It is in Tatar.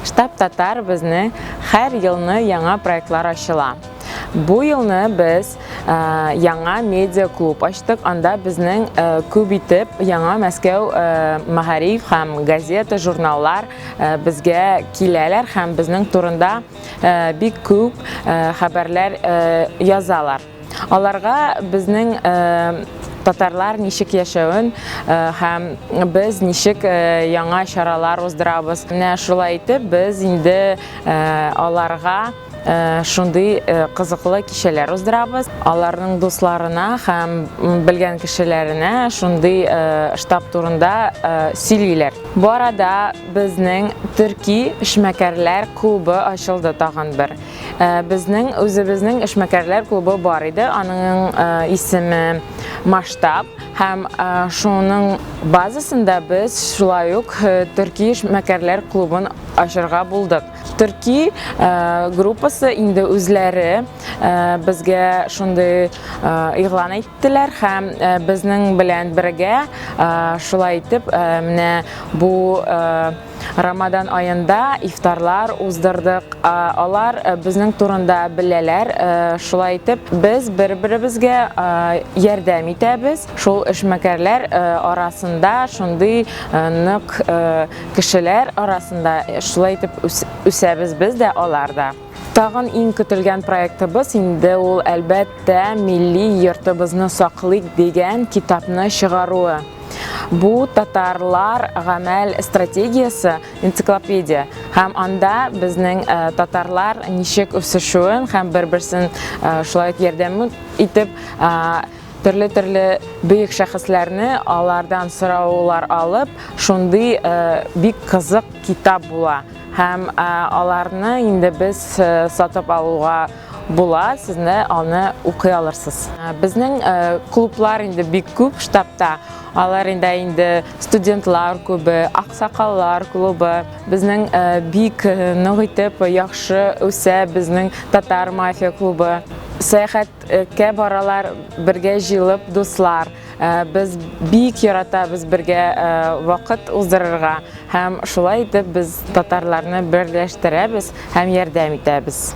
Штаб татар безне һәр елны яңа проектлар ачыла. Бу елны без э, яңа медиа клуб ачтык. Анда безнең э, күп итеп яңа Мәскәү э, мәгариф һәм газета, журналлар безгә киләләр һәм безнең турында бик күп хәбәрләр язалар. Аларга безнең э, татарлар ничек яшәвен э, һәм без ничек э, яңа чаралар уздырабыз. Менә шулай итеп без инде аларга шундый кызыклы кичәләр уздырабыз. Аларның дусларына һәм белгән кешеләренә шундый штаб турында сөйлиләр. Бу арада безнең төрки эшмәкәрләр клубы ачылды тагын бер. Э, безнең үзебезнең эшмәкәрләр клубы бар иде. Аның э, исеме Масштаб һәм э, шуның базасында без шулай ук төрки эшмәкәрләр клубын ачырга булдык. Төрки группасы инде үзләре безгә шундый игълан иттеләр һәм безнең белән бергә шулай итеп менә бу Рамадан аенда ифтарлар уздырдык. Алар э, безнең турында беләләр. Э, шулай итеп, без бер-беребезгә э, ярдәм итәбез. Шул эшмәкәрләр арасында шундый нык кешеләр арасында шулай итеп үсәбез без дә, алар да. Тагын иң көтелгән проектыбыз инде ул, әлбәттә, милли йортыбызны саклыйк дигән китапны чыгаруы. Бу татарлар гамәл стратегиясе энциклопедия һәм анда безнең э, татарлар ничек үсешүен һәм бер-берсен э, шулай ук ярдәм итеп э, төрле-төрле бөек шәхесләрне алардан сораулар алып, шундый бик кызык китап була. Һәм аларны инде без сатып алуга була, сезне аны укый алырсыз. Безнең клублар инде бик күп штабта. Алар инде инде студентлар клубы, аксакаллар клубы. Безнең бик нык итеп яхшы үсә безнең татар мафия клубы. Сәяхәткә баралар бергә җыелып дуслар. Без бик яратабыз бергә вакыт уздырырга һәм шулай итеп без татарларны берләштерәбез һәм ярдәм итәбез.